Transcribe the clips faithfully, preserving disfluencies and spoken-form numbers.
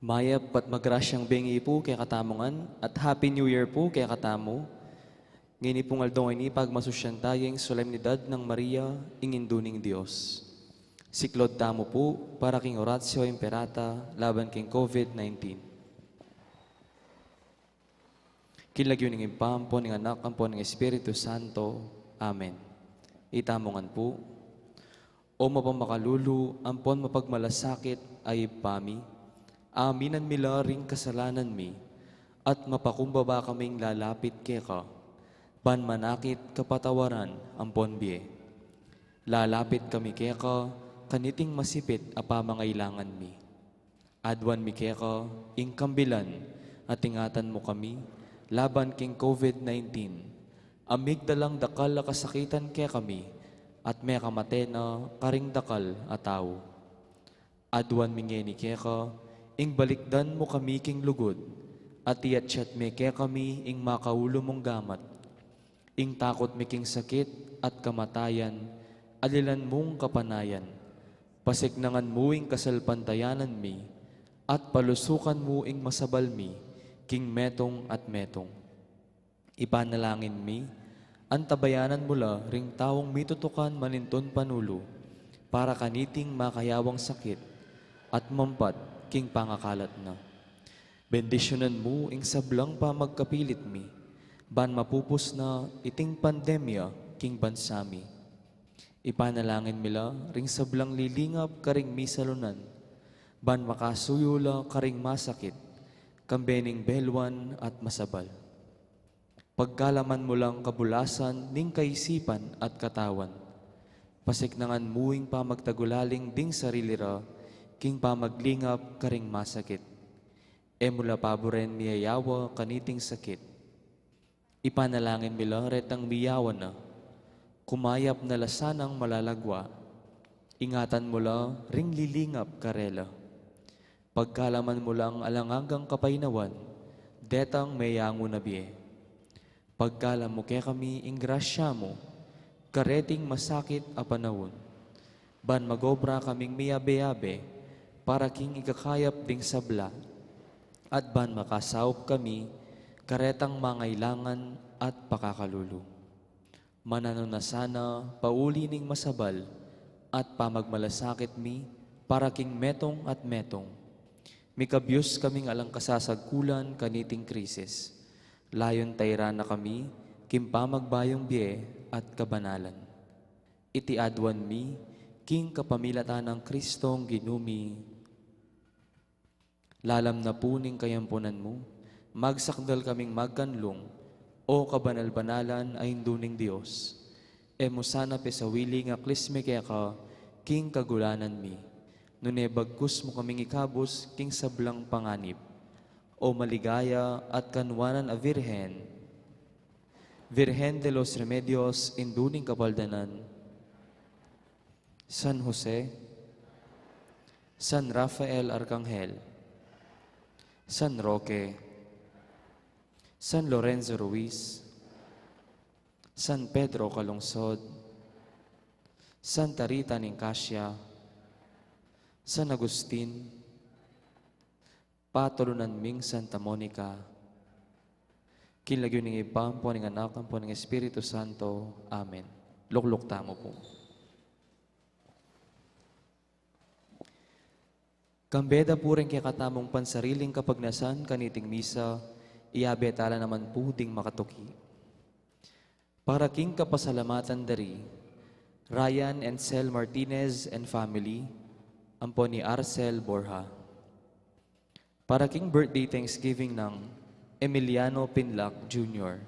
Mayap at magrasyang bengi pu kekatamu ngan, at Happy New Year pu kekatamu. Ngeni pung aldo ngeni, pagmasusyan taya ing solemnidad nang Maria, ing Indu ning Dios. Siklaud tamu pu para king Oratio Imperata laban king COVID nineteen. King lagyu ning Ibpa, ampon ning Anak, ampon ning Espiritu Santo. Amen. Itamu ngan pu. O mapamakalulu ampon mapagmalasakit a Ibpa mi, aminan mi la ring kasalanan mi, at mapakumbaba kaming lalapit keka, ban manakit kapatawaran ampon bie. Lalapit kami keka kaniting masipit a pamangailangan mi. Aduan mi keka ing kambilan, at ingatan mu kami laban king COVID nineteen, a migdalang dakal a kasakitan kekami, at mekamate na karing dakal a tau. Aduan mi ngeni keka ing balikdan mu kami king lugud, at iatsat me kekami ing makaulu mung gamat. Ing takut mi king sakit at kamatayan, alilan mung kapanayan. Pasiknangan mu ing kasalpantayanan mi, at palusukan mu ing masabal mi king metung at metung. Ipanalangin mi, antabayanan mu la ring taung mitutukan manintun panulu para kaniting makayawang sakit at mampat king pangakalat na. Bendisyunan mu ing sablang pamagkapilit mi, ban mapupus na iting pandemya king bansa mi. Ipanalangin mi la ring sablang lilingap karing misalunan, ban makasuyu la karing masakit, kambe ning beluan at masabal. Pagkalaman mu lang kabulasan ning kaisipan at katawan. Pasiknangan mu ing pamagtagulaling ding sarili ra, king pamaglingap karing masakit. E mu la paburen miyayawa kaniting sakit. Ipanalangin mi la retang miyawa na, kumayap na la sanang malalagua. Ingatan mu la ring lilingap karela. Pagkalaman mu lang alang anggang kapaynawan detang meyangu na bie. Pagkalam mu kekami ing grasya mu kareting masakit a panaun, ban magobra kaming miyabe-yabe para king ikakayap ding sabla, at ban makasaup kami karetang mangailangan at pakakalulu. Mananu na sana pauli ning masabal at pamagmalasakit mi para king metung at metung. Mikabyus kaming alang kasasagkulan kaniting krisis. Layun tairan na kami king pamagbayung bie at kabanalan. Iti aduan mi king kapamilatan nang Kristong Ginu mi. Lalam na pu ning kayampunan mu, magsakdal kaming magkanlung, O kabanal-banalan a Indu ning Dios. E mu sana pesawili ing aklis mi keka king kagulanan mi, nune bagkus mu kaming ikabus king sablang panganib. O maligaya at kanuanan a Virgen, Virgen de los Remedios, Indu ning Kapaldanan, San Jose, San Rafael Arkanghel, San Roque, San Lorenzo Ruiz, San Pedro Calungsod, Santa Rita ning Cascia, San Agustin, patulunan ming Santa Monica. King lagyu ning Ibpa, ampo ning Anak, ampo ning Espiritu Santo. Amen. Lukluk tamu pu. Kambe da pu ring kekatamung pansariling kapagnasan kaniting misa, iyabe tala naman pu ding makatuki. Para king kapasalamatan da ri Ryan and Sel Martinez and family, ampo ni Arcel Borja. Para king birthday thanksgiving nang Emiliano Pinlac Junior.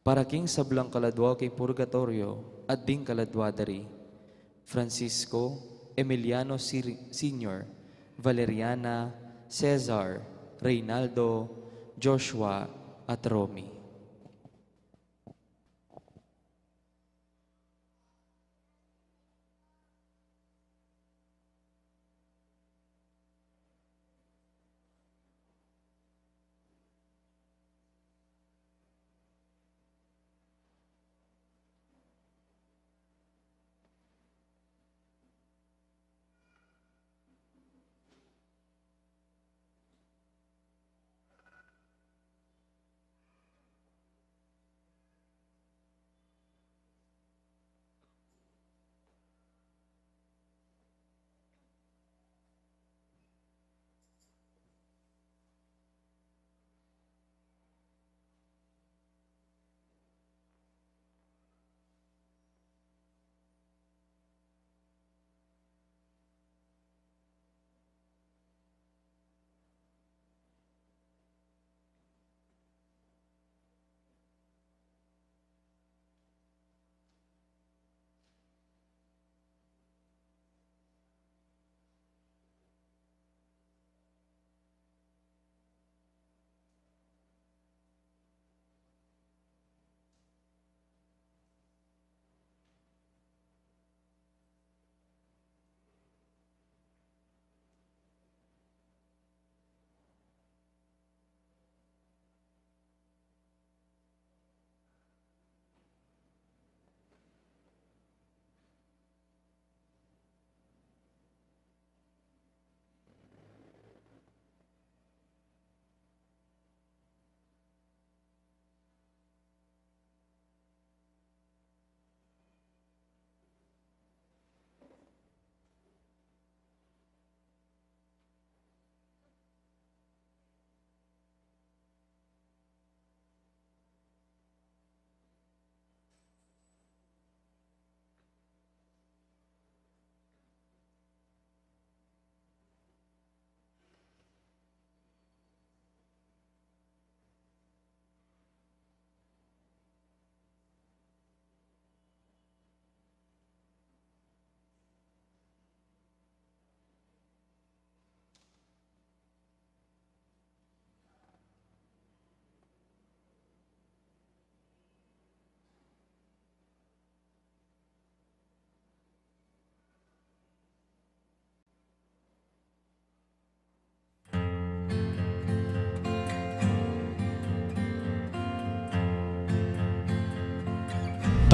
Para king sablang kaladua king purgatoryo at ding kaladua da ri Francisco, Emiliano Sir-, Senior, Valeriana, Cesar, Reynaldo, Joshua, at Romy.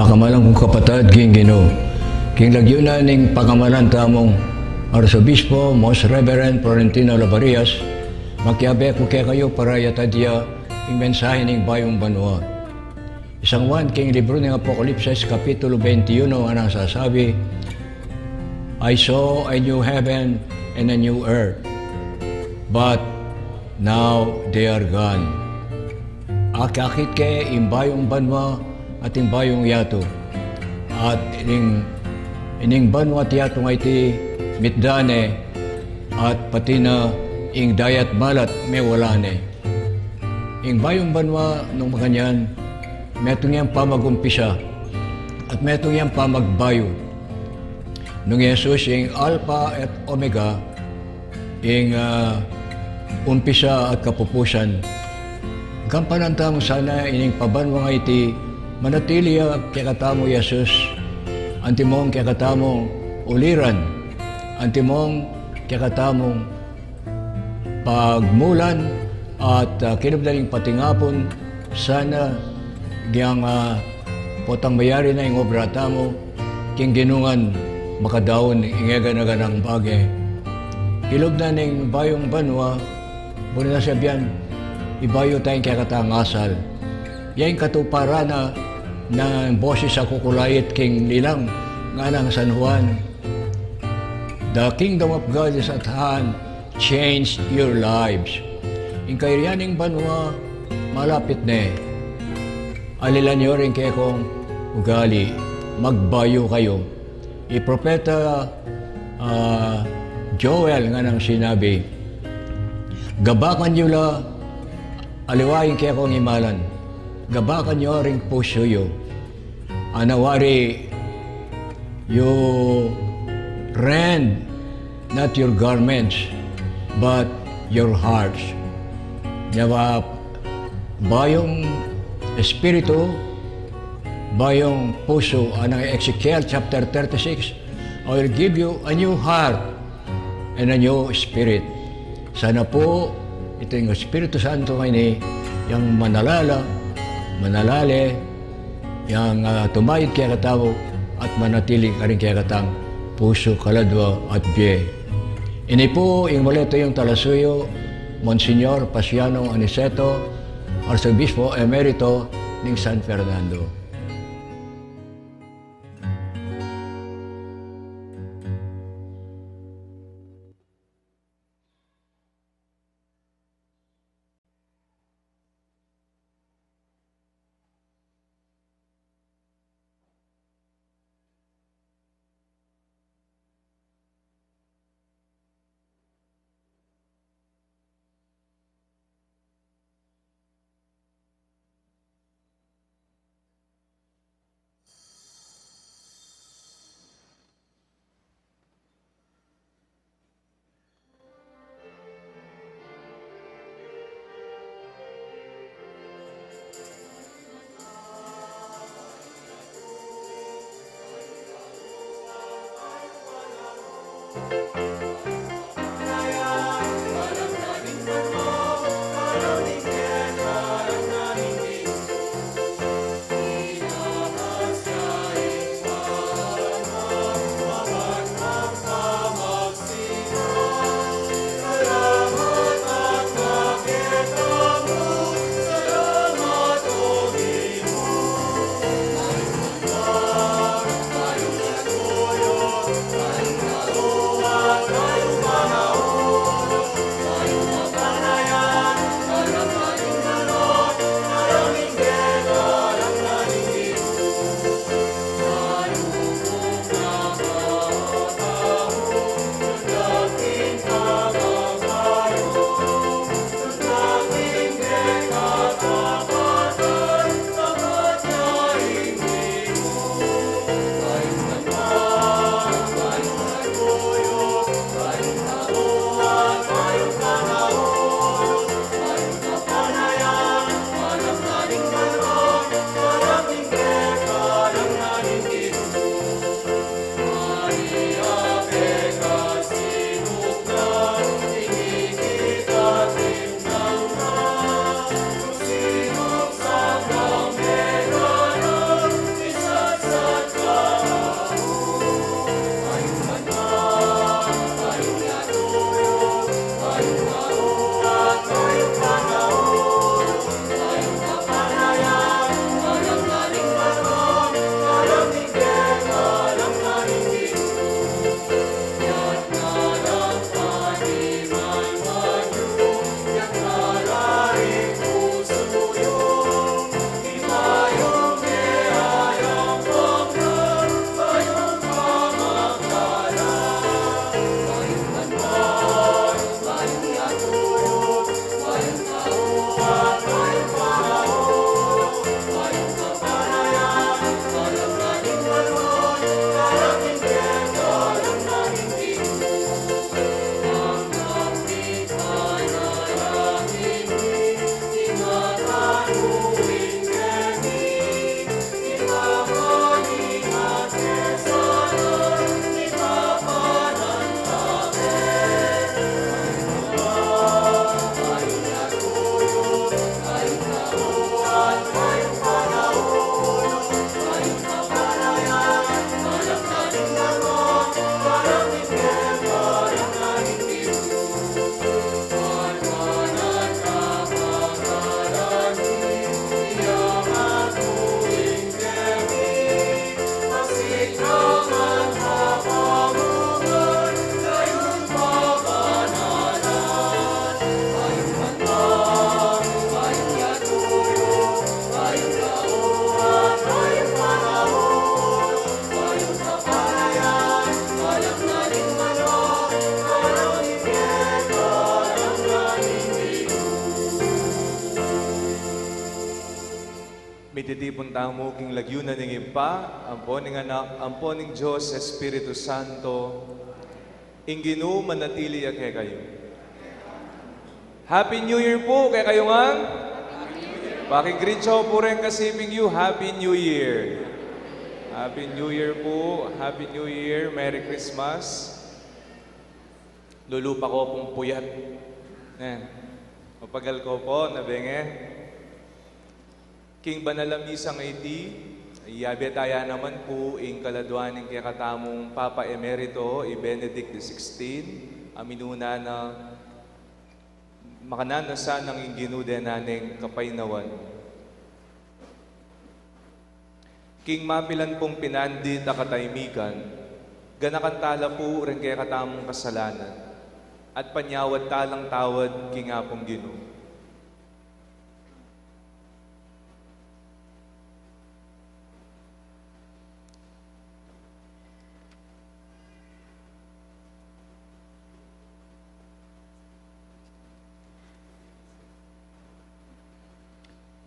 Akamalan kung kapatad king Ginu, king lagyu na ning pakamalan tamung Arsobispo Most Reverend Florentino Labarias, makiabe ku kekayu para yatad ya ing mensahe ning bayung banua. Isang Juan king libru ning Apokalipsis, Kapitulo twenty-one, a nang sasabi, "I saw a new heaven and a new earth, but now they are gone." Akakit ke ing bayung banua at ing bayung yatu, at ining, ining banua at yatu nga iti mitda ne, at pati na ing dayat balat mewala ne. Ing bayung banua nung makanyan, metung yang pamagumpisa at metung yang pamagbayu. Nung i Jesus ing Alpha at Omega, ing, ah, umpisa at kapupusan, gampanan tamu sana ining pabanua nga iti manatili ya kekatamu i Jesus, antimong kekatamung uliran, antimong kekatamung pagmulan at, ah, kilub na ning patingapun, sana giyang, ah, potang mayari na ing obra tamu, king Ginu ngan makadaun ing eganaganang bage. Kilub na ning bayung banua, buri na sabian, ibayu taya ing kekatang asal. Ya ing katuparan na ning boses a kukulait king lilang nganang San Juan. The kingdom of God is at hand. Change your lives. Ing kayarian ning banua malapit ne. Alilan yu ring kekong ugali. Magbayu kayu. I propeta, ah, Joel nganang sinabi, "Gabakan yu la, aliwa ing kekong imalan. Gabakan yu ring pusu yu." Ana wari, "You rend not your garments, but your hearts." Nya ba, bayung espiritu, bayung pusu, anang Ezekiel chapter thirty-six, "I will give you a new heart and a new spirit." Sana pu, iting Espiritu Santo ngeni yang manalala, manalale, yang, ah, tumayud kekatamu at manatili karing kekatang pusu, kaladua at bie. Ini pu ing muli tayung talasuyu, Monsignor Paciano Aniceto, Arsobispo Emerito ning San Fernando. Tamu king lagyu na ning Ibpa, ampo ning Anak, ampo ning Dios Espiritu Santo. Ing Ginu manatili ya kekayu. Happy New Year pu kekayu ngan. Paki-greet yu pu reng kasiping yu, Happy New Year. Happy New Year pu, Happy New Year, Merry Christmas. Lulupa ko pung puyat. Eh, mapagal ko pu, nabenge. King banal a misa ngeni, iyabe ta ya naman pu ing kaladua ning kekatamung Papa Emerito, i Benedict the sixteenth, a minuna na makananu na sanang ing Ginu dena neng kapaynawan. King mapilan pung pinandit a katahimikan, ganakan tala pu reng kekatamung kasalanan, at panyawad talang tawad king Apung Ginu.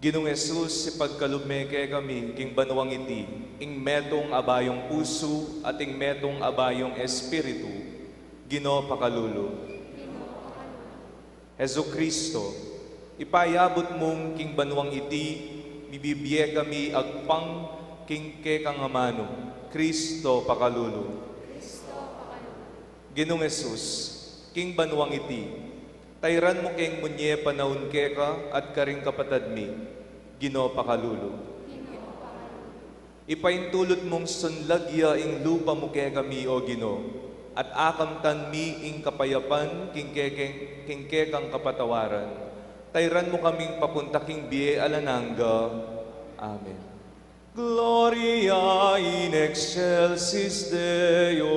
Ginung Jesus, ipagkalub me kekami king banuang iti ing metung a bayung pusu at ing metung a bayung espiritu. Ginu, pakalulu. Jesucristo, ipayabut mung king banuang iti mibibie kami agpang king kekang amanu. Cristo, pakalulu. Ginung Jesus, king banuang iti, tairan mu keng munye panaun keka at karing kapatad mi. Ginu, pakalulu. Ipaintulut mung sunlag ya ing lupa mu kekami, o Ginu, at akamtan mi ing kapayapan king kekeng, king kekang kapatawaran. Tairan mu kaming papunta king bie alang angga. Amen. Gloria in excelsis Deo.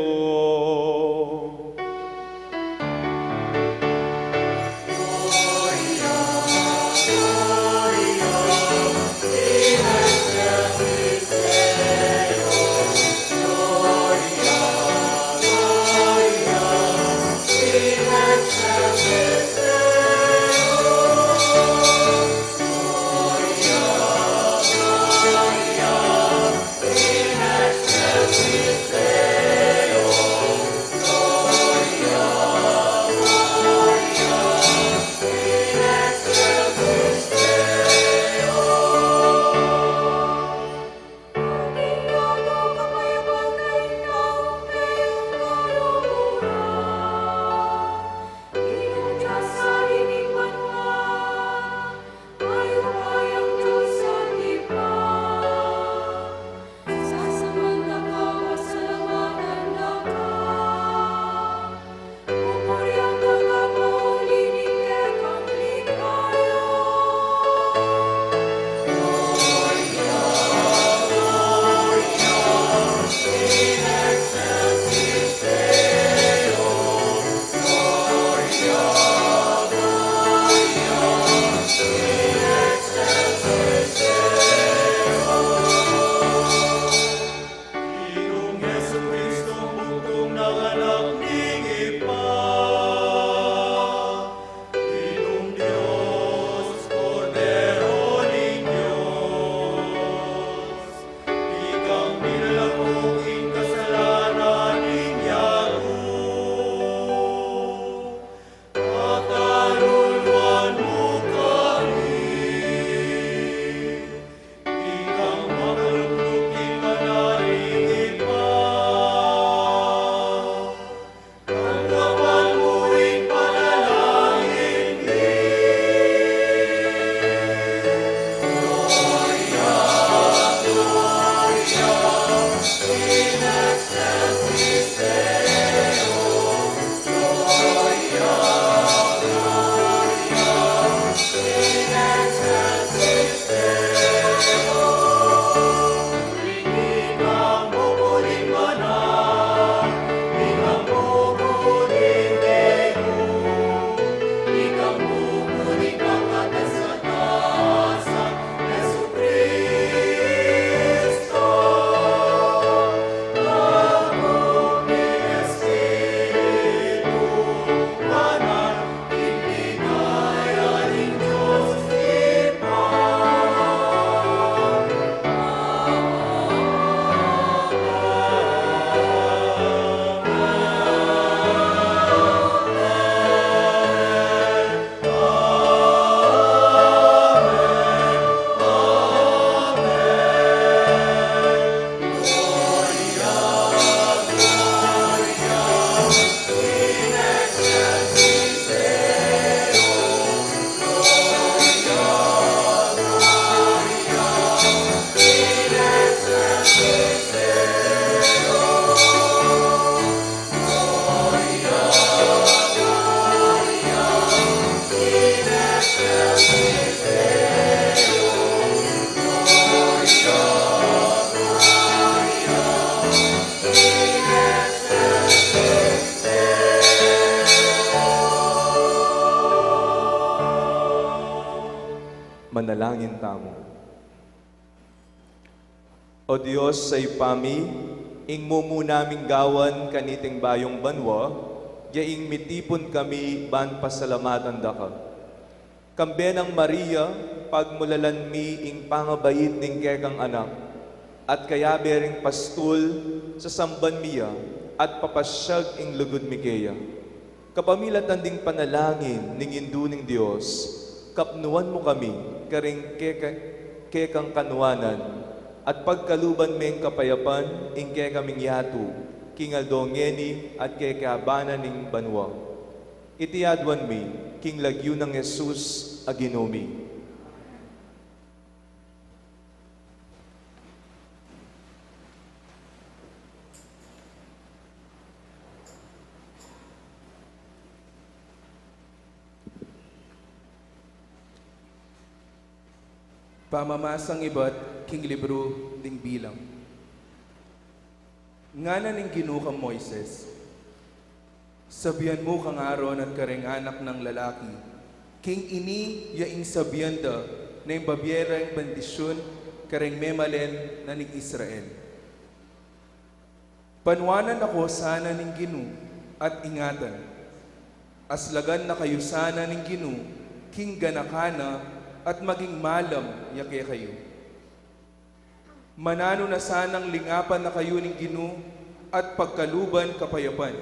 Manalangin tamu. O Dios, sa Ibpa mi, ing mumu naming gawan kaniting bayung banua, ya ing mitipun kami ban pasalamatan da ka. Kambe nang Maria, pagmulalan mi ing pangabait ning kekang anak, at kayabe ring pastul, sasamban mi ya, at papasyag ing lugud mi keya. Kapamilatan ding panalangin ning Indu ning Dios, kapnuan mu kami karing keka-, kekang kanuanan, at pagkaluban meng kapayapan ing kekaming yatu, king aldo ngeni at kekaban na ning banua. Iti aduan mi, king lagyu nang Jesus a Ginu mi. Pamamasang ibat king libru ding Bilang. Ngana ning Ginu kang Moises, sabian mu kang Aaron at kareng anak nang lalaki, king ini ya ing sabian da na ing babie reng bendisyun kareng memalen na ning Israel. Panuanan na ko sana ning Ginu at ingatan. Aslagan na kayu sana ning Ginu king ganakan na at maging malam ya kekayu. Mananu na sanang lingapan na kayu ning Ginu at pagkaluban kapayapan.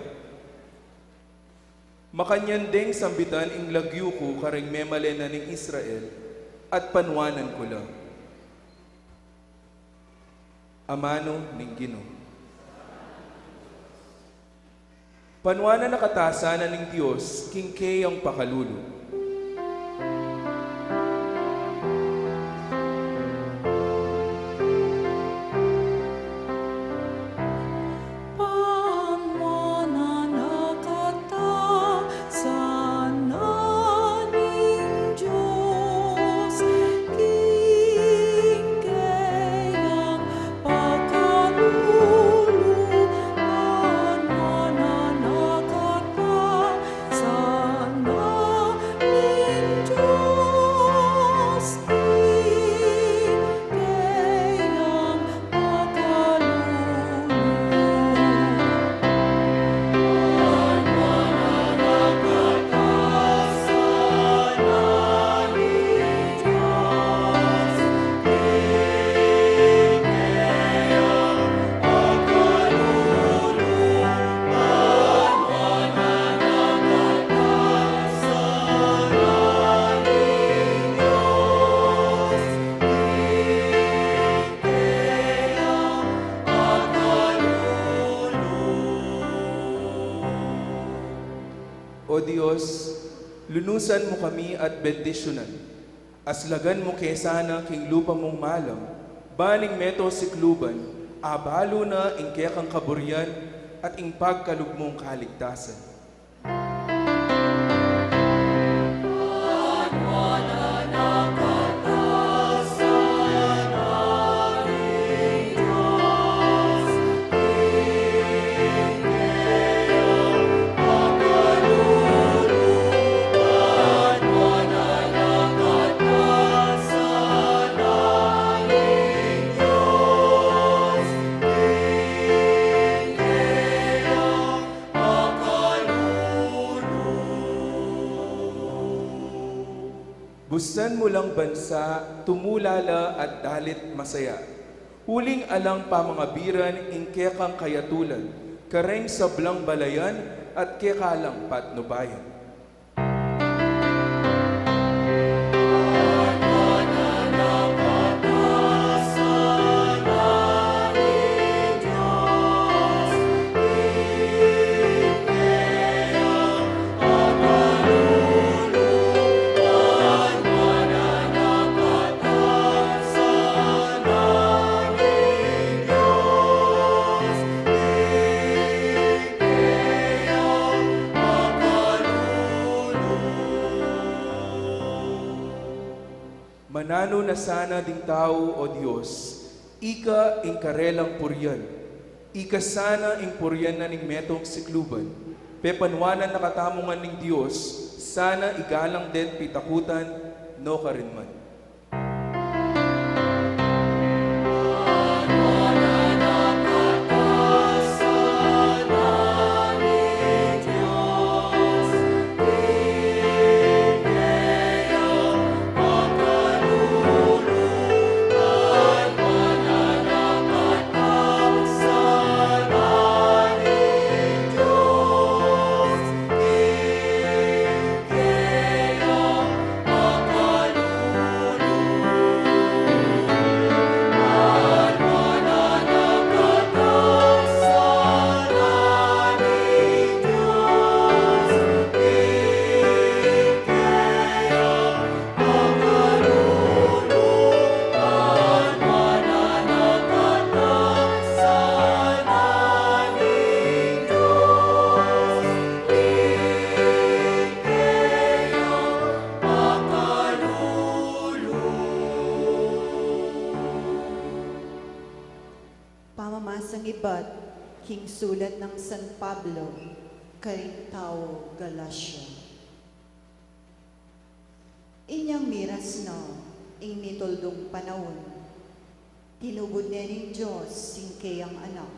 Makanyan deng sambitan ing lagyu ku kareng memalen na ning Israel at panuanan ku la. Amanu ning Ginu. Panuanan na ka ta sana ning Dios king keyang pakalulu. Panuanan na ka ta sana ning Dios king keyang pakalulu. Panuanan na ka ta sana ning Dios king keyang pakalulu. O Dios, lunusan mu kami at bendisyunan. Aslagan mu ke sana king lupa mung malam, ban ing meto sikluban, abalu na ing kekang kaburian at ing pagkalub mung kaligtasan. Bustan mu lang bansa, tumula la at dalit masaya. Uling alang pamangabiran ing kekang kayatulan, kareng sablang balayan at keka lang patnubayan. Mananu na sana ding tau, O Dios, ika ing karelang purian, ika sana ing purian na ning metung sikluban, pepanuanan na katamu ngan ning Dios, sana igalang den pitakutan, no karin man. Pamamasang ibat king sulat nang San Pablo karing tau Galacia. Inyang miras na ing mituldung panaun, tinubud ne ning Dios ing keyang Anak.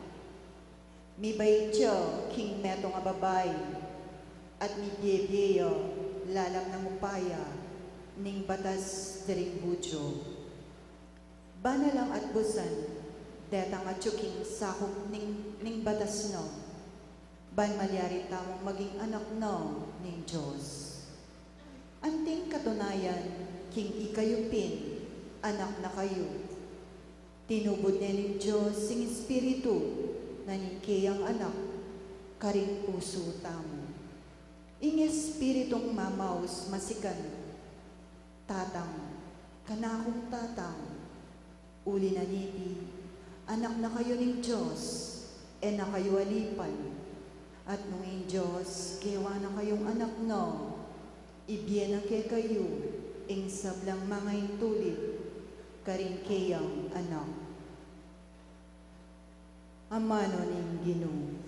Mibait ya king metung a babai, at mibiebie ya lalam nang upaya ning batas da ring Judio. Bana lang atbusan detang atyu king sakup ning, ning batas na, ban malyari tamung maging anak na ning Dios. Anting katunayan king ikayu pin anak na kayu? Tinubud ne ning Dios ing Espiritu na ning keyang Anak karing pusu tamu. Ing Espiritung mamaus masikan, Tatang, kanakung Tatang, uli na niti, anak na kayu ning Dios, e na kayu alipan. At nung ing Dios gewa na kayung anak na, ibie na kekayu ing sablang mangaintulid karing keyang Anak. Amanu ning Ginu.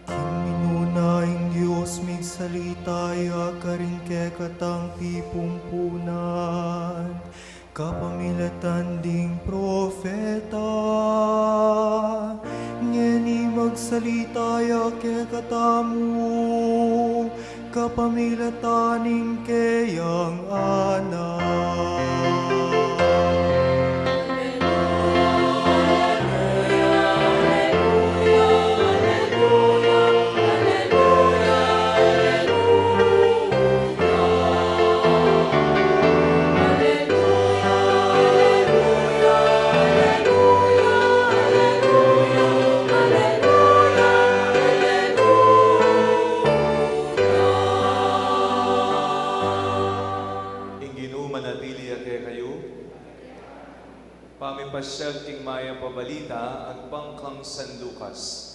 King minuna ing Dios migsalita ya karing kekatang pipumpunan kapamilatan ding propeta. Ngeni magsalita ya kekatamu kapamilatan ning keyang Anak. Ing Ginu manatili ya kekayu. Pamipasyag king Mayap a Balita agpang kang San Lucas.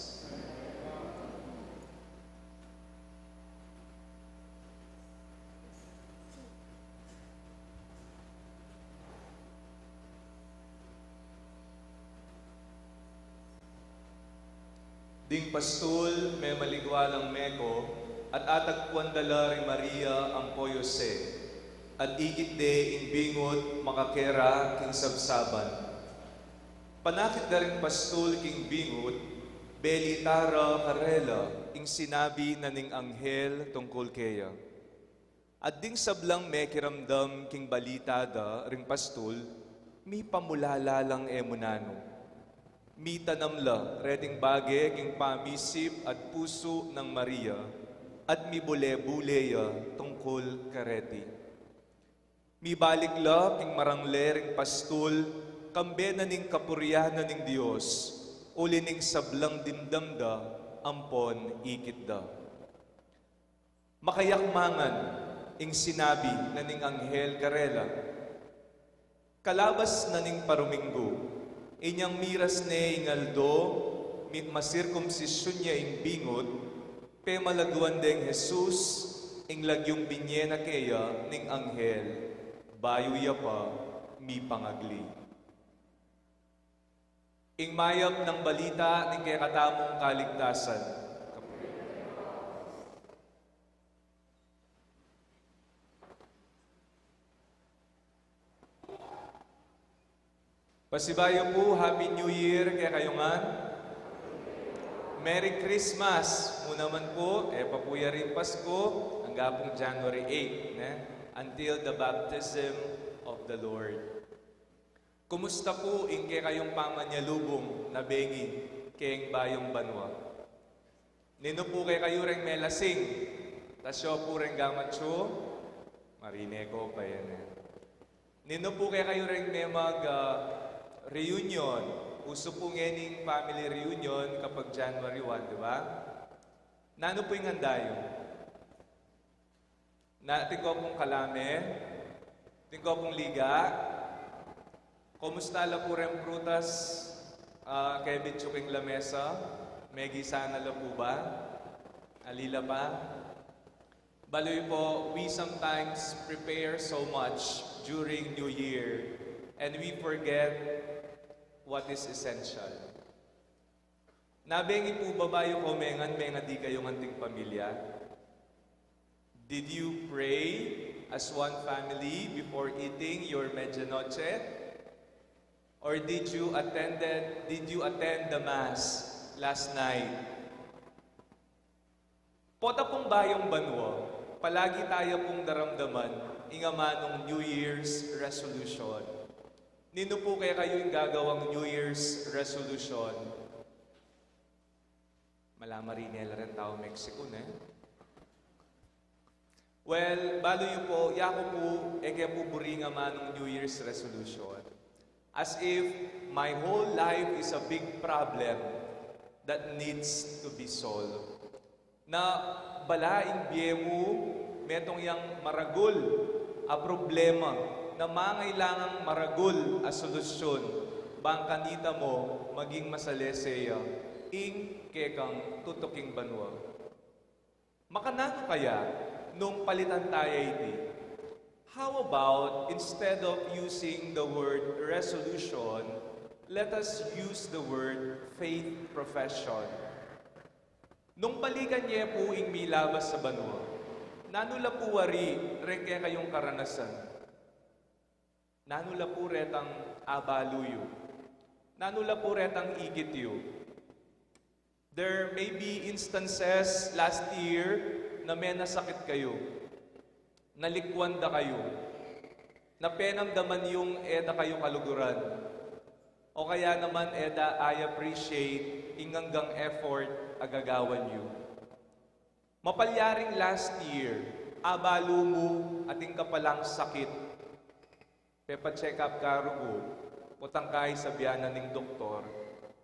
Ding pastul memaligwa lang meko at atagpuan da la ri Maria ampo Jose, at ikit de ing bingut makakera king sabsaban. Panakit da ring pastul king bingut, belita ra karela ing sinabi na ning anghel tungkul keya. At ding sablang mekiramdam king balita da ring pastul, mipamulala lang e mu nanu. Mitanam la reting bage king pamisip at pusu nang Maria, at mibule-bule ya tungkul kareti. Mibalik la king marangle ring pastul, kambe na ning kapurian na ning Dios, uli ning sablang dimdam da ampon ikit da. Makayakmangan ing sinabi na ning anghel karela. Kalabas na ning paruminggu, inyang miras ne ing aldo, mi-, masirkumsisyun ya ing bingut, pemalaguan deng Jesus ing lagyung binye na keya ning anghel, bayu ya pa mipangagli. Ing mayap nang balita ning kekatamung kaligtasan. Pasibayu pu, Happy New Year kekayu ngan. Merry Christmas mu naman pu, e pa pu yari ing Pasko, angga pung January eight, ne? Until the baptism of the Lord. Kumusta pu ing kekayung pamanyalubung na bengi keng bayung banua? Ninu pu kekayu reng melasing, tasyo pu reng gamatsu? Marine ko pa yan, e. Ninu pu kekayu reng me mag, ah, reunion? Usu pu ngening family reunion kapag January one, di ba? Nanu pu ing anda yu? Na, atin ko pung kalame, atin ko pung liga. Kumusta la pu reng prutas, ah, kebit yu king lamesa? Megisa na la pu ba? Ali la pa? Balu yu pu, we sometimes prepare so much during New Year and we forget what is essential. Nabengi pu ba bayu ko mengan, mengadi kayu ngan ating pamilya? Did you pray as one family before eating your medianoche? Or did you attended, did you attend the mass last night? Pota pung bayung banua, palagi taya pung daramdaman ing amanung New Year's resolution. Ninu pu kekayu ing gagawang New Year's resolution? Mala marine la reng tau Mexico, ne? Well, balu yu pu, yaku pu, e ke pu buri ing amanung New Year's resolution. As if my whole life is a big problem that needs to be solved. Na bala ing bie mu metung yang maragul a problema na mangailangang maragul a solusyon, bang kanita mo maging masalese ya ing kekang tutuking banua. Makananu kaya nung palitan taya iti? How about, instead of using the word resolution, let us use the word faith profession? Nung balikan ye pu ing milabas a banua, nanu la pu wari reng kekayung karanasan? Nanu la pu retang abalu yu? Nanu la pu retang ikit yu? There may be instances last year na menasakit kayu, nalikwan da kayu, na penamdaman yung e da kayu kaluguran, o kaya naman e da i-appreciate ing anggang effort a gagawan yu. Mapalyaring last year, abalu mu atin ka palang sakit, pepa-check up ka rugu, potang kaisa bianan ning doktor,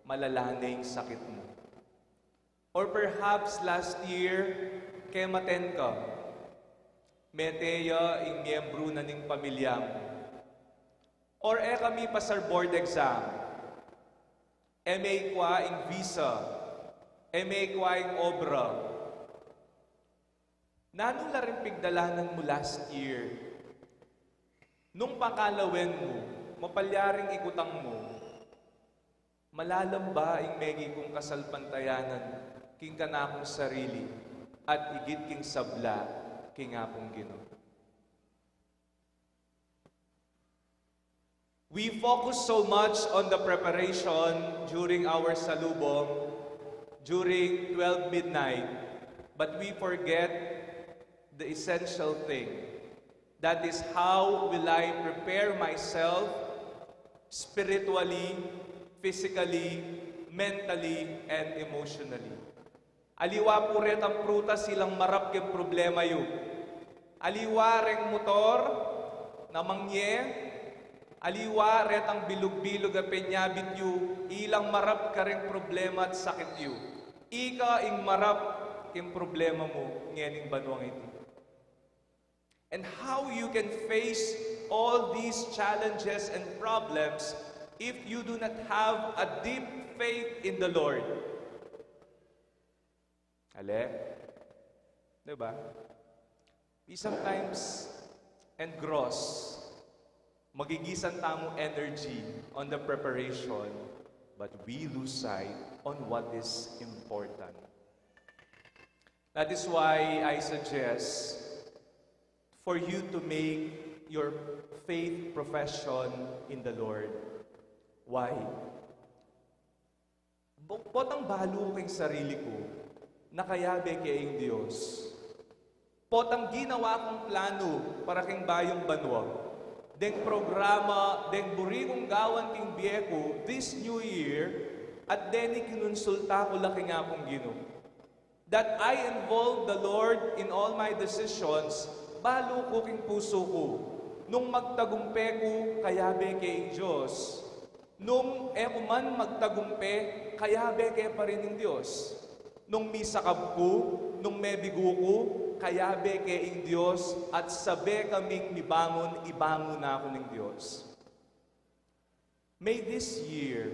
malala ne ing sakit mu. Or perhaps last year, kematen ka, mete ya ing miyembru na ning pamilya mu. Or e ka mipasar board exam, e mekua ing visa, e mekua ing obra. Nanu la ring pigdalanan mu last year? Nung pakalawen mu, mapalyaring ikutang mu, malalam ba ing meging kung kasalpantayanan king kanakung sarili at igit king sabla king Apung Ginu? We focus so much on the preparation during our salubong, during twelve midnight, but we forget the essential thing. That is, how will I prepare myself spiritually, physically, mentally, and emotionally? Aliwa pu retang prutas ilang marap king problema yu. Aliwa reng motor na mangye, aliwa retang bilug-bilug a penyabit yu, ilang marap kareng problema at sakit yu. Ika ing marap king problema mu ngening banuang iti. And how you can face all these challenges and problems if you do not have a deep faith in the Lord? Ale? Diba? We sometimes engross, magigisan tamu energy on the preparation, but we lose sight on what is important. That is why I suggest for you to make your faith profession in the Lord. Why? Bo-, potang balu ku king sarili ku, nakayabe ke ing Dios. Potang ginawa kung planu para king bayung banua. Deng programa, deng buri kung gawan king bie ku, this new year, at deni kinunsulta ku la king Apung Ginu. That I involve the Lord in all my decisions, balu ku king pusu ku. Nung magtagumpe ku, kayabe ke ing Dios. Nung e ku man magtagumpe, kayabe ke pa rin ing Dios. Nung misakab ku, nung mebigu ku, kayabe ke ing Dios, at sabe kaming mibangun, ibangun na ku ning Dios. May this year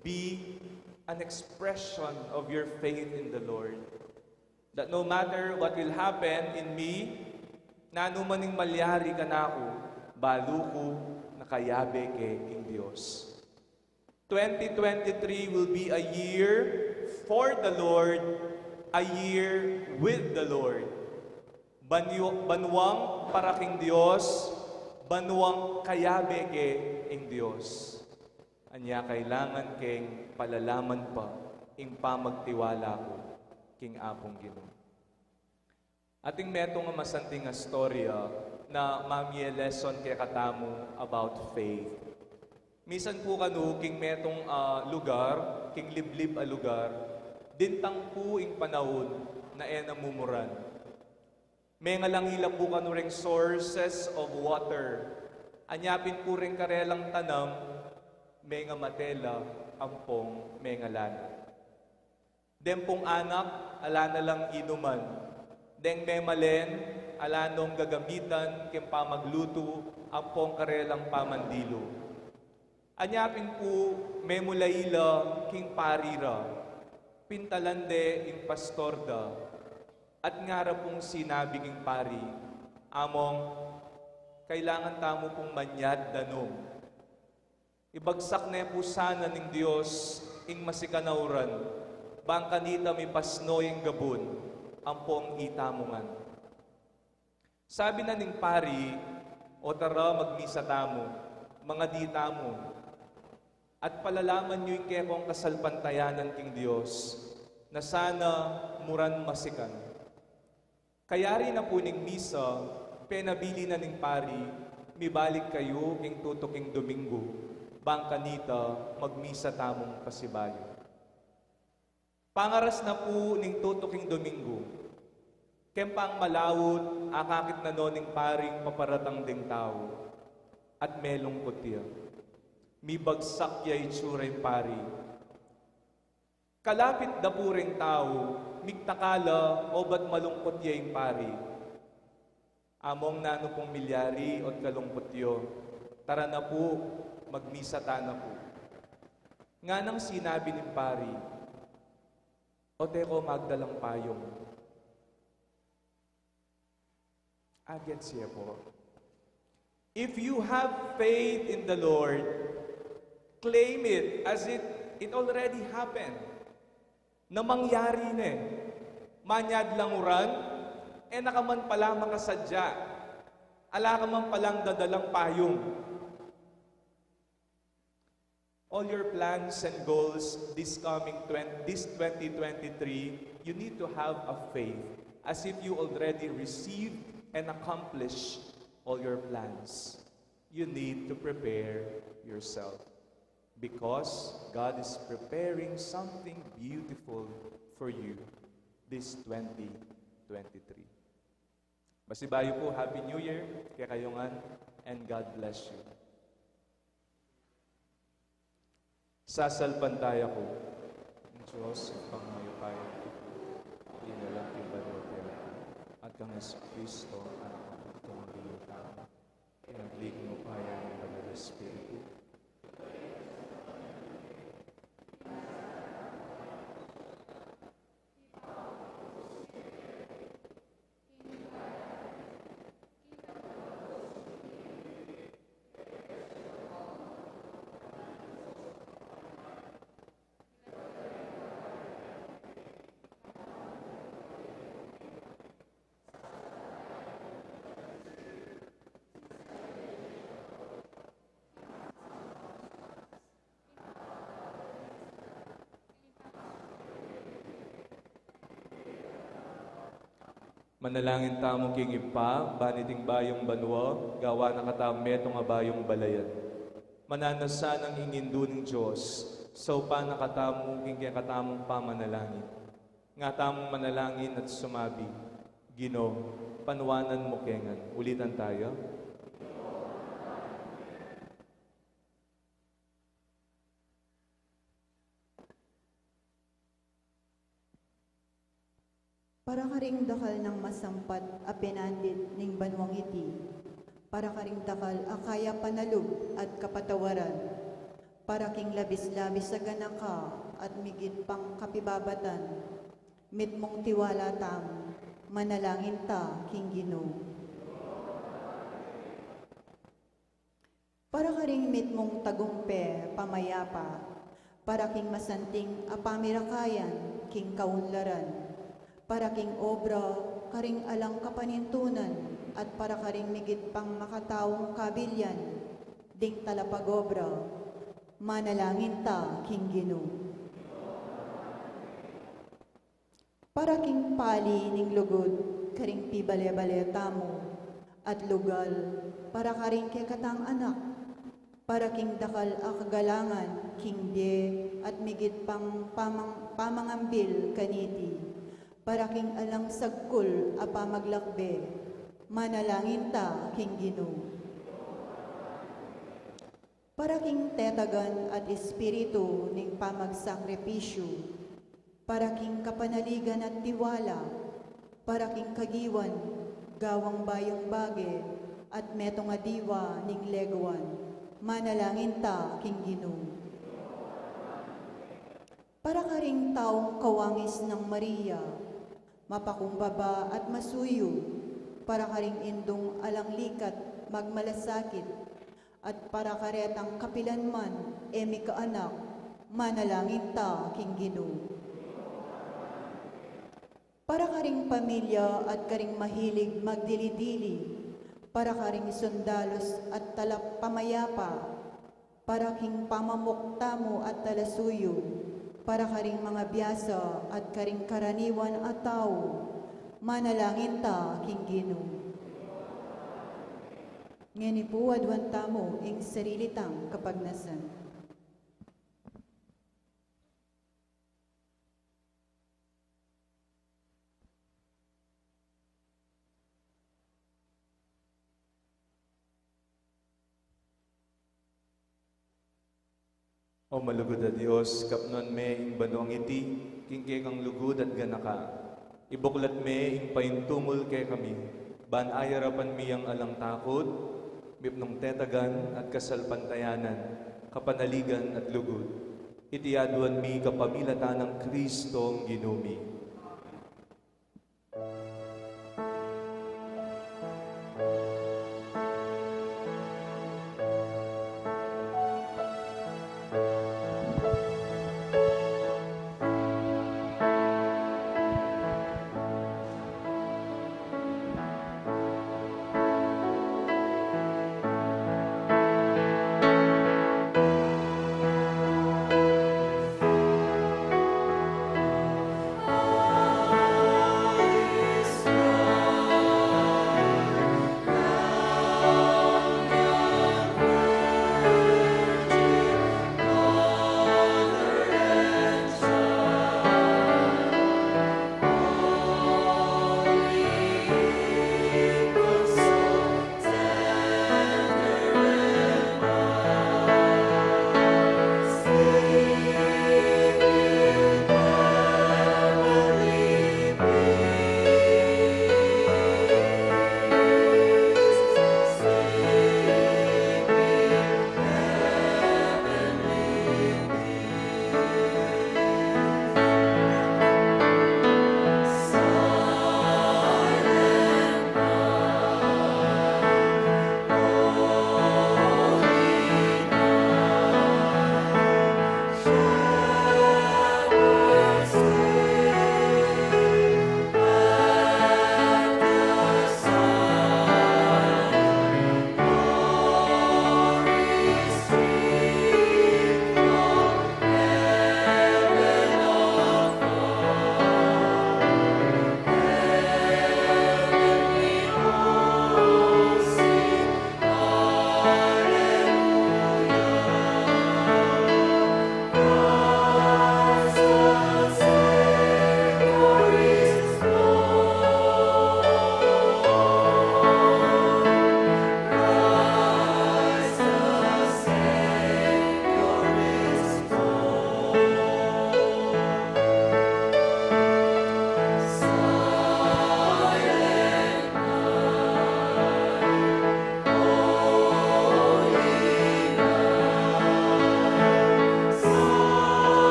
be an expression of your faith in the Lord, that no matter what will happen in me, nanu man ing malyari kanaku, balu ku na kayabe ke ing Dios. Twenty twenty-three will be a year for the Lord, a year with the Lord. Banyu-, banuang para king Dios, banuang kayabe ke ing Dios. Anya kailangan keng palalaman pa ing pamagtiwala ku king Apung Ginu. Atin metung a masanting a istorya na mamye lesson kekatamu about faith. Misan pu kanu king metung a lugar, king liblib a lugar, dintang pu ing panaun na e na mumuran. Mengalang ila pu kanu reng sources of water. Anya pin pu reng karelang tanam, mengamate la ampong mengalana. Deng pung anak, ala na lang inuman. Deng memalen, ala nong gagamitan king pamaglutu ampong karelang pamandilu. Anya pin pu memula ila king pari ra. Pintalan de ing pastor da. At ngara pung sinabi king pari, "Among, kailangan tamu pung manyad danum. Ibagsak ne pu sana ning Dios ing masikan a uran, bang kanita mipasno ing gabun ampong itamu ngan." Sabi na ning pari, "O tara, magmisa tamu, mangadi tamu, at palalaman yu ing kekong kasalpantayanan king Dios, na sana muran masikan." Kayari na pu ning misa, penabili na ning pari, "Mibalik kayu king tutuking Domingo, bang kanita magmisa tamung pasibayu." Pangaras na pu ning tutuking Domingo. Keng pang malaut, akakit na no ning paring paparatang ding tau, at melungkut ya. Mibagsak ya itsura ing pari. Kalapit da pu reng tau, migtakala, obat malungkut ya ing pari. "Among, nanu pung milyari ot kalungkut yu? Tara na pu, magmisa ta na pu." Nganang sinabi ning pari, "Ote ko magdalang payung." Agad siya po. If you have faith in the Lord, claim it as it, it already happened. Na mangyari ne. Manyad lang uran, e na ka man pala makasadya. Ala ka man palang dadalang payung. All your plans and goals this coming twenty, this twenty twenty-three, you need to have a faith as if you already received and accomplished all your plans. You need to prepare yourself because God is preparing something beautiful for you this twenty twenty-three. Pasibayu po, Happy New Year kekayu ngan, and God bless you. Sasalpantaya ku ing Dios Ibpang mayupaya, dinalang king banua king tierra, at kang Jesucristo, Anak na, king banua king tau, pinaglignu pa ya ning Banal a Espiritu. Manalangin tamu king Ibpa, ban iting bayung banua, gawan na katamu metung a bayung balayan. Mananu sanang ing Indu ning Dios, saupan na katamu king kekatamung pamanalangin. Nga tamung manalangin at sumabi, "Ginu, panuanan mu ke ngan." Ulitan tayo. Para karing dakal nang masampat a penandit ning banuang iti, para karing dakal a kaya panalub at kapatawaran, para king labis-labis a ganaka at migit pang kapibabatan, mitmung tiwala tamu, manalangin ta king Ginu. Para karing mitmung tagumpe, pamayapa, para king masanting a pamirakayan king kaunlaran, para king obra karing alang kapanintunan, at para karing migit pang makataung kabilian ding talapagobra, manalangin ta king Ginu. Para king pali ning lugud karing pibale-bale tamu, at lugal para karing kekatang anak, para king dakal a kagalangan king bie at migit pang pamang-, pamangambil kaniti, para king alang sagkul a pamaglakbe, manalangin ta king Ginu. Para king tetagan at espiritu ning pamagsakripisyu, para king kapanaligan at tiwala, para king kagiwan, gawang bayung bage, at metung a diwa ning leguan, manalangin ta king Ginu. Para karing taung kawangis nang Maria, mapakumbaba at masuyu, para karing indung alang likat magmalasakit, at para karetang kapilan man e mikaanak, manalangin ta king Ginu. Para karing pamilya at karing mahilig magdili-dili, para karing sundalos at talap pamayapa, para king pamamuk tamu at talasuyu, para karing mangabiasa at karing karaniwan a tau, manalangin ta king Ginu. Ngeni pu aduan tamu ing sarili tang kapagnasan. O malugud a Dios, kapnuan me ing banuang iti king kekang lugud at ganaka. Ibuklat me ing paintungul kekami, ban ayarapan mi yang alang takut, mipnung tetagan at kasalpantayanan, kapanaligan at lugud. Iti aduan mi kapamilatan nang Kristong Ginu mi.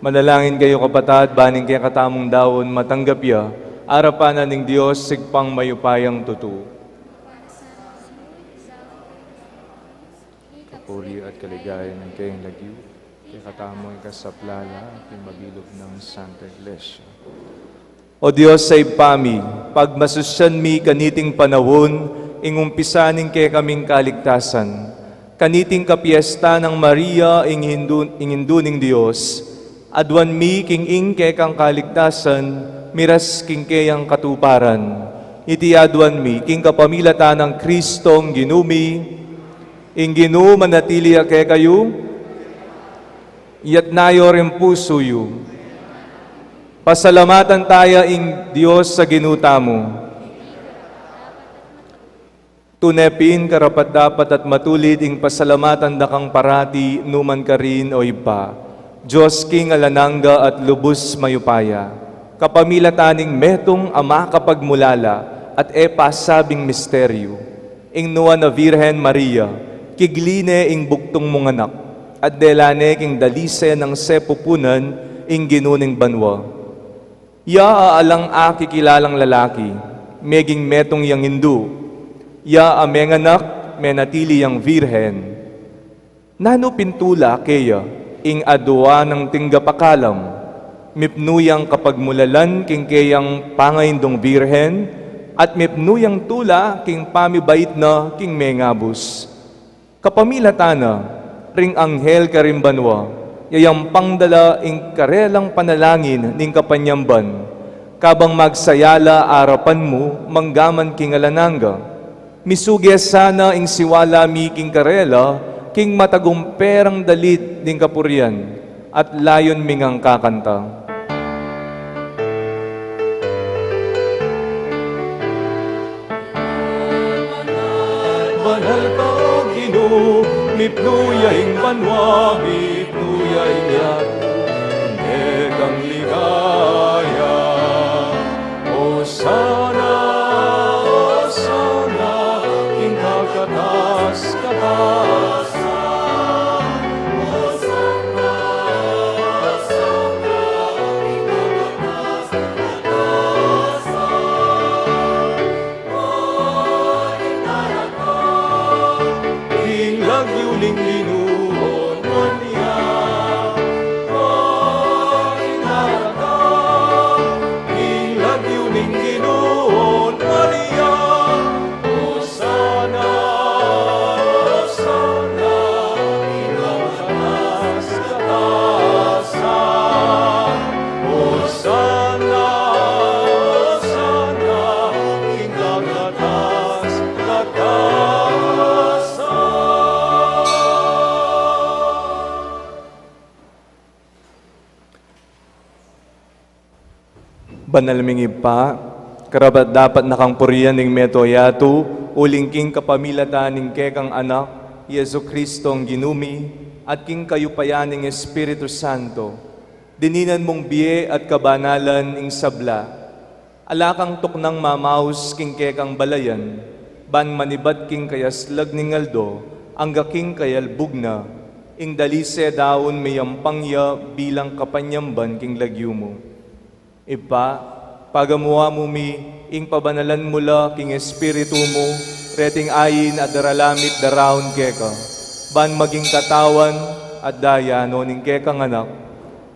Manalangin kayu, kapatad, ban ing kekatamung daun matanggap ya arapan na ning Dios, Ibpang mayupayang tutu. Kapurian at kaligayan ning kayang lagyu, kekatamu ing kasaplalan ning mabilug nang Santa Iglesia. O Dios a Ibpa mi, pagmasusyan mi kaniting panaun ing umpisa ning kekaming kaligtasan, kaniting kapiesta nang Maria, ing Indu, ing Indu ning Dios, aduan mi king ing kekang kaligtasan, miras king keyang katuparan. Iti aduan mi king kapamilatan nang Kristong Ginu mi. Ing Ginu manatili ya kekayu. Iyatas yu ring pusu yu. Pasalamatan taya ing Dios a Ginu tamu. Tune pin karapat-dapat at matulid ing pasalamatan da kang parati, numan karin, o Ibpa, Dios king alang angga at lubus mayupaya, kapamilatan ning metung a makapagmulala at e pasabing misteryu. Ing nuan a Virgen Maria, kigli ne ing bugtung mung anak, at dela ne king dalise nang sepupunan ing Ginu ning banua. Ya a alang akikilalang lalaki, meging metung yang indu. Ya a menganak, menatili yang virgen. Nanu pin tula keya ing aduan nang tinggap a kalam? Mipnu yang kapagmulalan king keyang pangaindung virgen, at mipnu yang tula king pamibait na king mengabus. Kapamilatan na ring anghel karing banua, yayampang da la ing karelang panalangin ning kapanyamban, kabang magsaya la arapan mu manggaman king alang angga. Misuge sana ing siwala mi king karela, king matagumpe rang dalit ning kapurian, at layun mi ngang kakanta. Banal ka, O Ginu, mipnu ya ing banua, mipnu ya ing yatu, ing kekang ligaya. Osana, Osana, king kakatas-katasan. Osana, Osana, king kakatas-katasan. Ing lagyu ning Ginu, onuan ya. Ing lagyu ning Ginu, onuan ya. Osana, Osana, king kakatas-katasan. Osana, Osana, king kakatas-katasan. Banal ming Ibpa, karapat-dapat na kang purian ing mabilug a yatu, uling king kapamilatan ning kekang Anak, Jesucristong Ginu mi, at king kayupayan ning Espiritu Santo, dininan mung bie at kabanalan ing sabla. Ala kang tuknang mamaus king kekang balayan, ban manibat king kayaslag ning aldo, angga king kayalbug na, ing dalise daun meyampang ya bilang kapanyamban king lagyu mu. Ibpa, pagamuan mu mi, ing pabanalan mu la king Espiritu mu, reting ain a daralan mi daraun keka, ban maging katawan at daya no ning kekang Anak,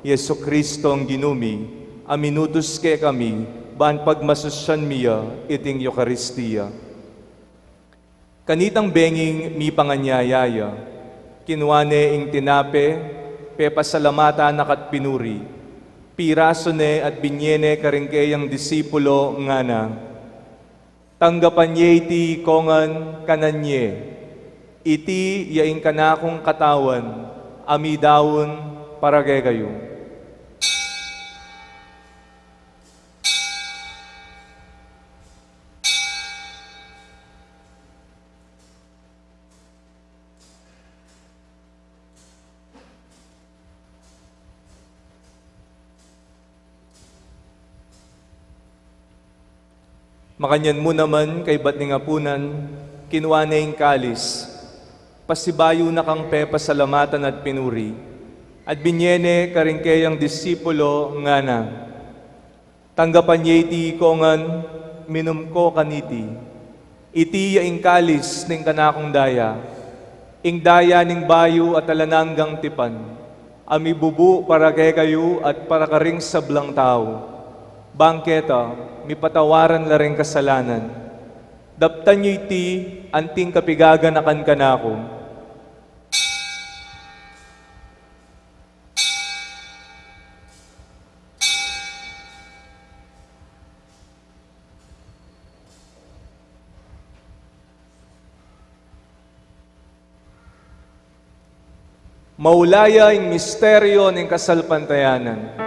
Jesucristong Ginu mi, a minutus kekami, ban pagmasusyan mi ya iting Eukaristia. Kanitang benging mipanganyaya ya, kinua ne ing tinape, pepasalamatan na ka't pinuri, pirasu ne at binie ne karing keyang disipulo, ngana: Tanggapan ye iti kongan, kanan ye. Iti ya ing kanakung katawan, a midaun para kekayu. Makanyan mu naman, kaybat ning apunan, kinua ne ing kalis, Pasibayu na kang pepasalamatan at pinuri, at binye ne karing keyang disipulo, ngana: Tanggapan ye iti ikongan, minum ko kaniti. Iti ya ing kalis ning kanakung daya, ing daya ning bayu at alang anggang tipan, a mibubu para kekayu at para karing sablang tau, bang keta mipatawaran la ring kasalanan. Daptan yu iti anting kapigaganakan kanaku. Maulaya ing misteryo ning kasalpantayanan.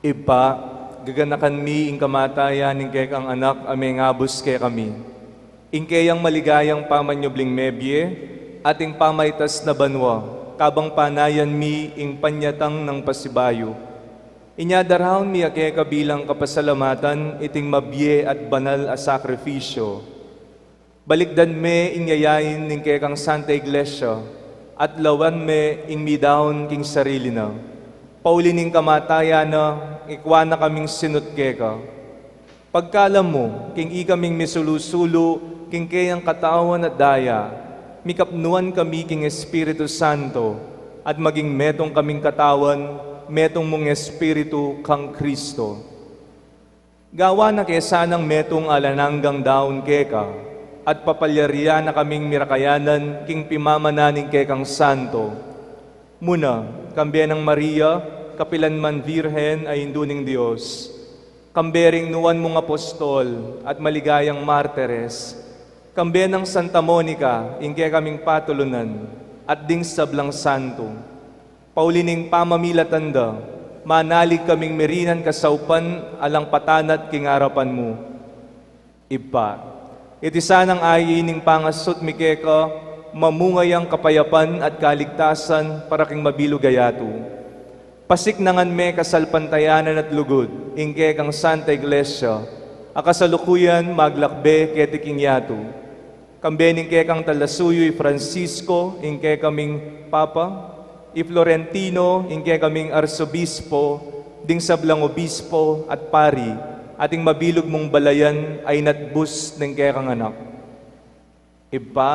Ibpa, gaganakan mi ing kamatayan ning kekang Anak a mengabus kekami, ing keyang maligayang pamanyubling mebie, at ing pamaitas na banua, kabang panayan mi ing panyatang nang pasibayu. Inya daraun mi ya keka bilang kapasalamatan iting mabie at banal a sakrifisyo. Balikdan me ing yayain ning kekang Santa Iglesia, at lawan me ing midaun king sarili na. Pauli ning kamatayan na, ikwa na kaming sinut keka. Pagkalam mu, king ikaming misulu-sulu king keyang katawan at daya, mikapnuan kami king Espiritu Santo, at maging metung kaming katawan, metung mung Espiritu kang Kristo. Gawan na ke sanang metung alang anggang daun keka, at papalyarian na kaming mirakayanan king pimamana ning kekang santo. Muna, kambe nang Maria, kapilan man Virgen a Indu ning Dios, kambe ring nuan mung apostol at maligayang martires, kambe nang Santa Monica, ing kekaming patulunan, at ding sablang santo. Pauli ning pamamilatan da, manalig kaming mirinan kasaupan alang patanat king arapan mu. Ibpa, iti sanang ayi ning pangasut mi keka, mamunga yang kapayapan at kaligtasan para king mabilug a yatu. Pasiknangan me kasalpantayanan at lugud ing kekang Santa Iglesia, a kasalukuyan maglakbe keti king yatu. Kambe ning kekang talasuyu i Francisco, ing kekaming Papa, i Florentino, ing kekaming Arsobispo, ding sablang obispo at pari, at ing mabilug mung balayan a inatbus ning kekang Anak. Ibpa,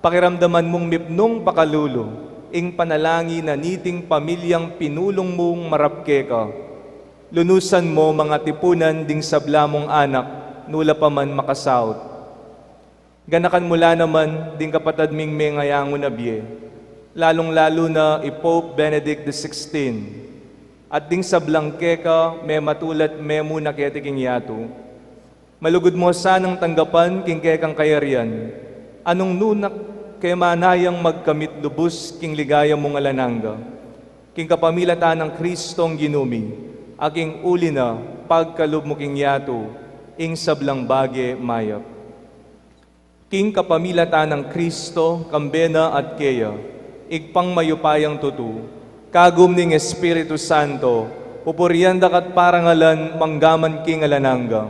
pakiramdaman mung mipnung pakalulu ing panalangin na niting pamilyang pinulung mung marap keka. Lunusan mu mang atipunan ding sabla mung anak, nu la pa man makasaut. Ganakan mu la naman ding kapatad ming mengayangu na bie, lalung-lalu na i Pope Benedict the sixteenth, at ding sablang keka mematulat memu na keti king yatu. Malugud mu sanang tanggapan king kekang kayarian, a nung nu na ke manayang magkamit lubus king ligaya mung alang angga, king kapamilatan nang Kristong Ginu mi, a king uli na pagkalub mu king yatu ing sablang bage mayap. King kapamilatan nang Kristo, kambe na at keya, Ibpang mayupayang tutu, kagum ning Espiritu Santo, pupurian da ka't parangalan manggaman king alang angga.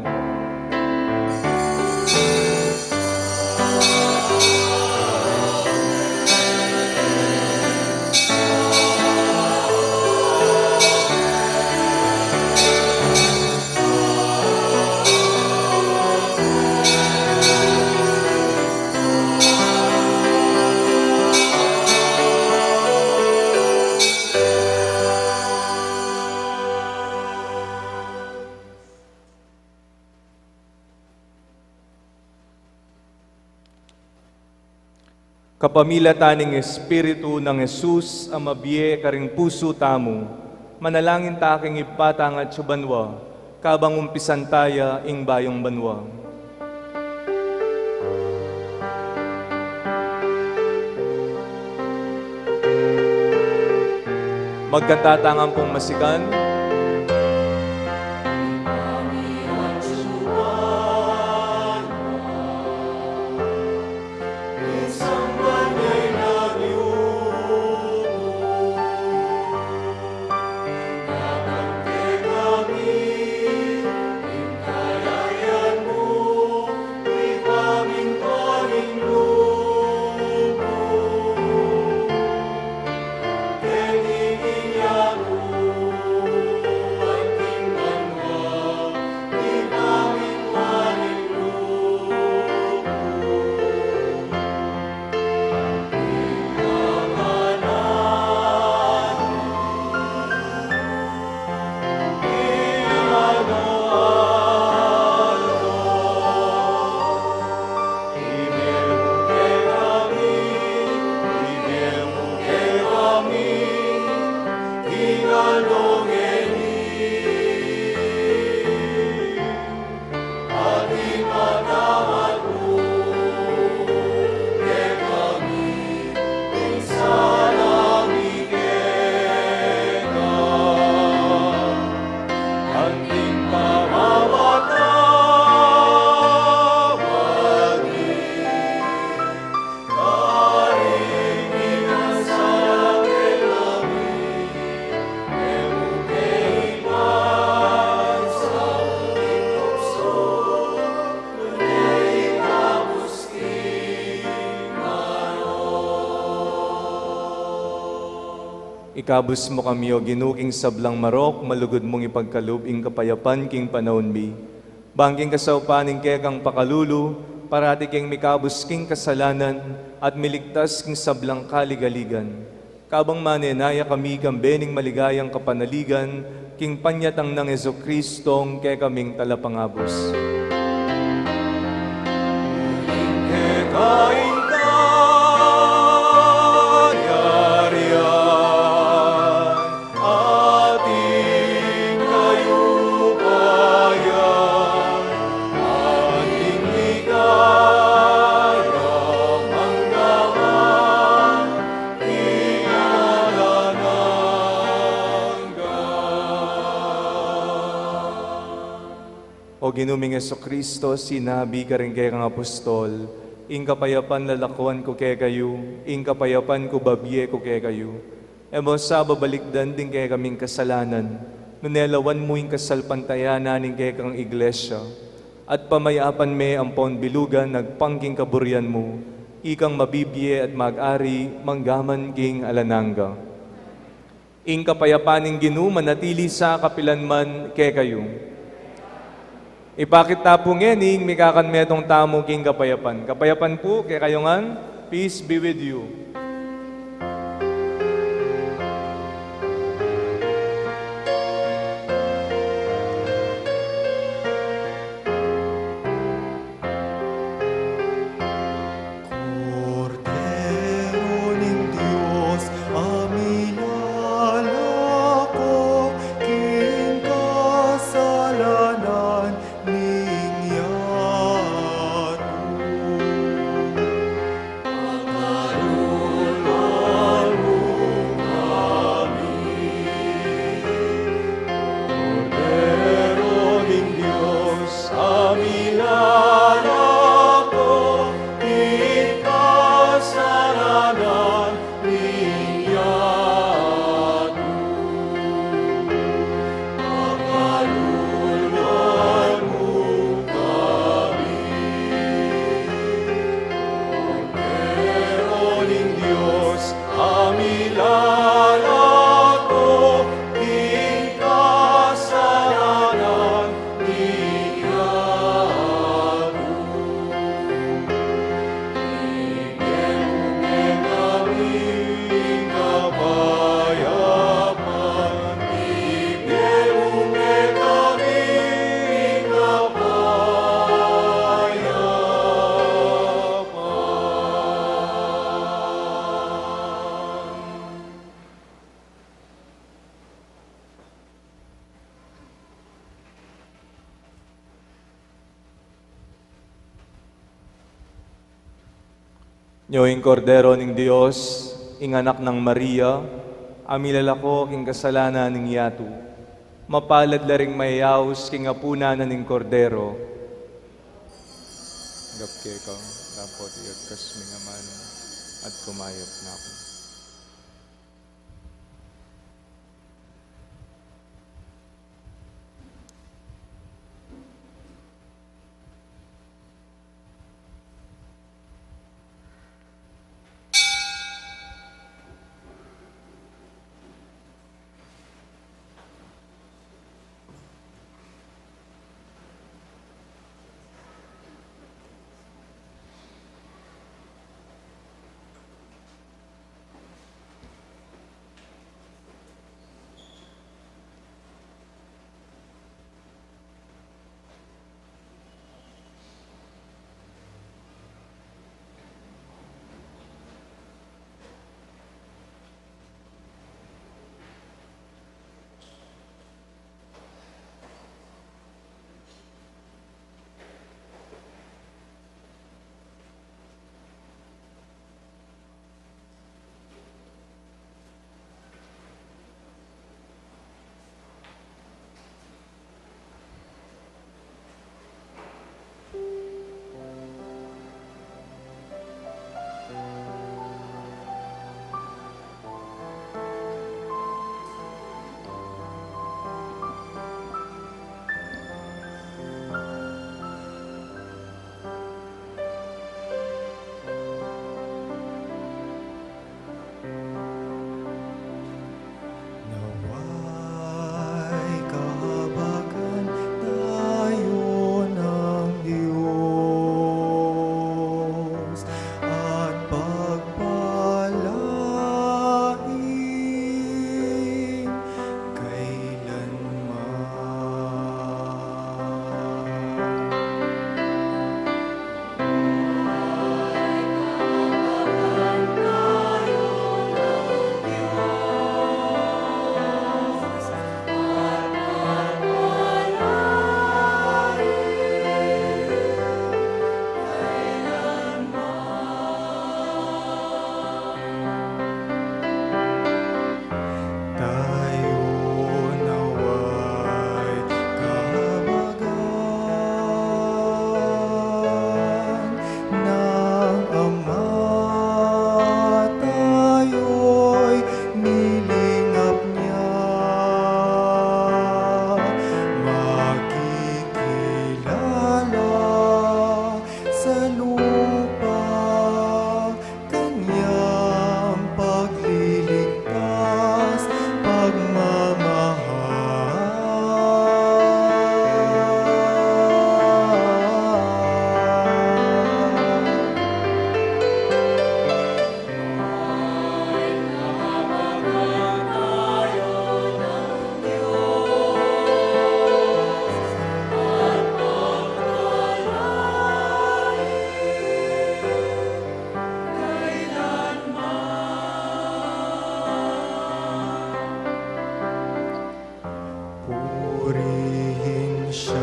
Kapamilatan ning Espiritu nang Jesus a mabie karing pusu tamu, manalangin ta king Ibpa tang atsu banua, kabang umpisan taya ing bayung banua. Magkanta tang ampong masikan. Ikabus mu kami, O Ginu, king sablang marok, malugud mung ipagkalub ing kapayapan king panaun mi. Bang king kasaupan ning kekang pakalulu, parati keng mikabus king kasalanan, at miligtas king sablang kaligaligan. Kabang manenaya kami kambe ning maligayang kapanaligan, king panyatang nang Jesucristong kekaming talapangabus. Keka ing kayarian, ating kayupayan, ating ligaya, mangga man king alang angga. O Ginu ming Jesucristo, sinabi karing kekang apostol, "Ing kapayapan lalakuan ku kekayu, ing kapayapan ku babie ku kekayu." E mu sa babalikdan ding kekaming kasalanan, nune lawan mu ing kasalpantayanan ning kekang iglesia, at pamayapan me ampon bilugan agpang king kaburian mu, ikang mabibie at mag-ari mangga man king alang angga. Ing kapayapan ning Ginu manatili sa kapilan man kekayu. Ipakit ta pu ngeni ing mikakanmetung tamu king kapayapan. Kapayapan pu kekayu ngan, peace be with you. Kordero ning Dios, a milalako king kasalanan ning yatu. Pakalulwan mu kami. Kordero ning Dios, a milalako king kasalanan ning yatu. Pakalulwan mu kami. Kordero ning Dios, a milalako king kasalanan ning yatu. Ibie mu kekami ing kapayapan. Ibie mu kekami ing kapayapan. Nyo ing Kordero ning Dios, ing Anak nang Maria, a milalako king kasalanan ning yatu. Mapalad la ring mayayaus king apunan na ning Kordero. Gap keka, dapot iagkas me naman at kumayap na ku.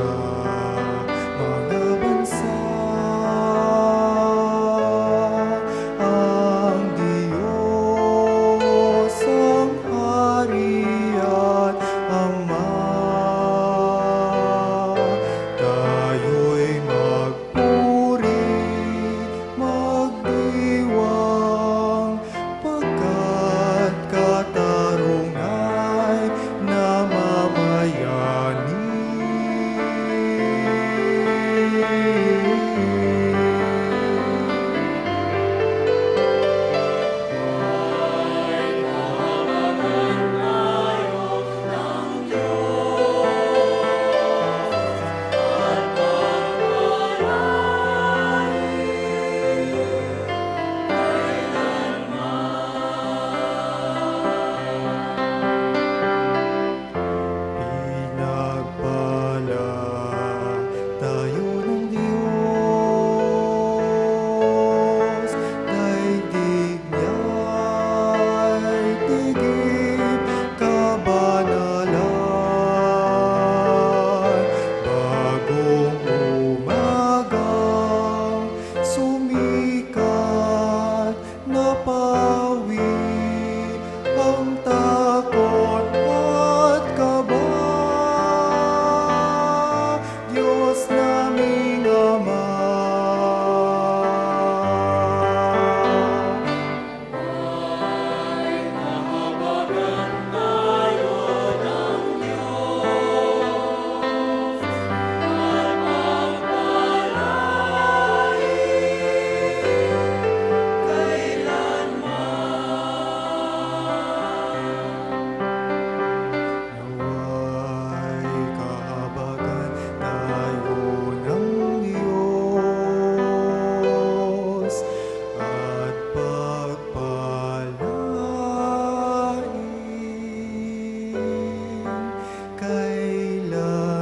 Mga bansa, ang Diyos, ang Hari at Ama, tayo'y magpuri, magdiwang, pagkat katarungan ay namamayani. Pinagpala tayo ng Diyos, daigdig niya'y tigib kabanalan. Bagong umagang sumikat, napawi ang takot at kaba. Diyos naming Ama, nawa'y kahabagan tayo ng Diyos at pagpalain kailanman.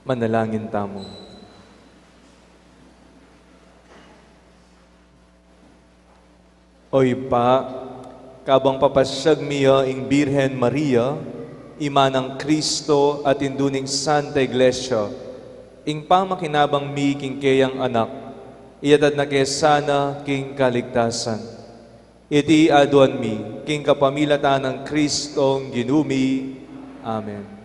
Manalangin tamu. O Ibpa, kabang papasyag mi ya ing Birhen Maria, Ima nang Kristo at Indu ning Santa Iglesia, ing pamakinabang mi king keyang Anak, iyatad na ke sana king kaligtasan. Iti aduan mi king kapamilatan nang Kristong Ginu mi. Amen.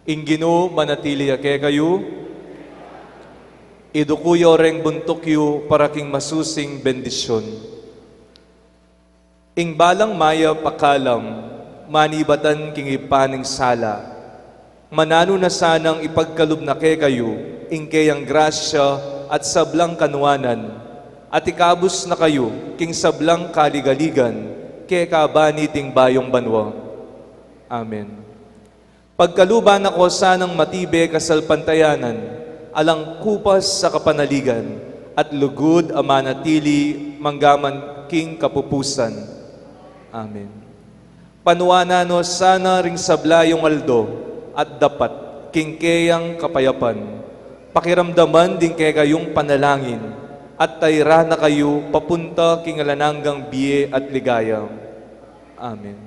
Ing Ginu manatili ya kekayu. Iduku yu reng buntuk yu para king masusing bendisyun. Ing balang mayap a kalam, manibatan king Ibpa ning sala. Mananu na sanang ipagkalub na kekayu ing keyang grasya at sablang kanuanan, at ikabus na kayu king sablang kaligaligan, keka ban iting bayung banua. Amen. Pagkaluban na ko sanang matibe kasalpantayanan, alang kupas a kapanaligan, at lugud a manatili manggaman king kapupusan. Amen. Panuanan no sana ring sabla yung aldo at dapat king keyang kapayapan. Pakiramdaman ding kekayung panalangin at tayran na kayu papunta king alang anggang bie at ligaya. Amen.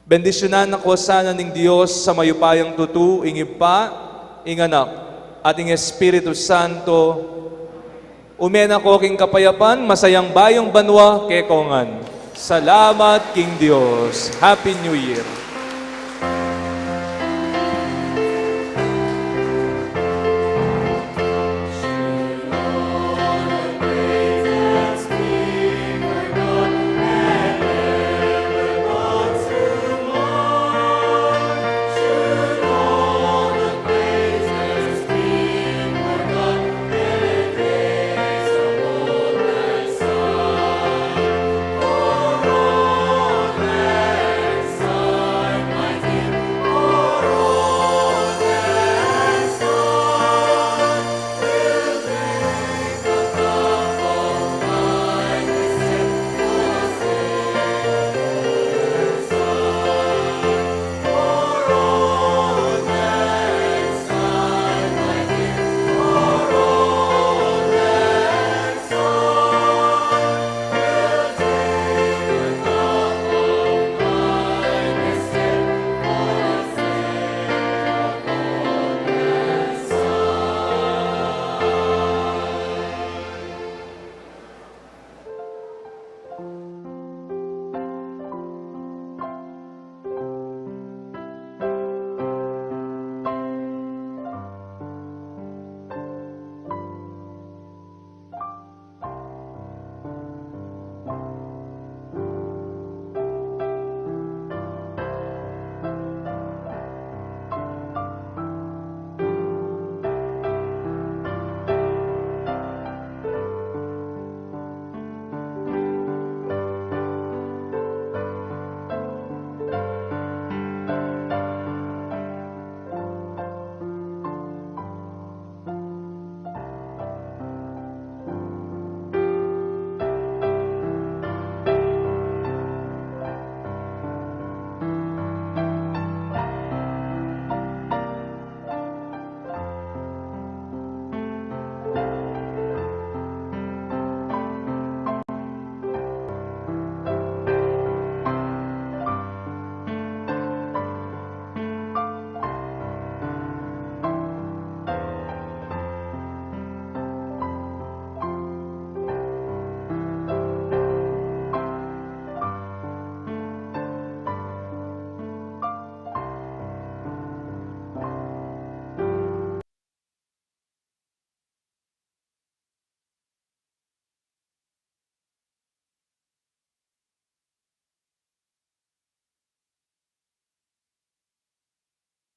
Bendisyunan na ko sana ning Dios a mayupayang tutu, ing Ibpa, ing Anak, at ing Espiritu Santo. Ume na ko king kapayapan, masayang bayung banua kekongan. Salamat king Dios. Happy New Year.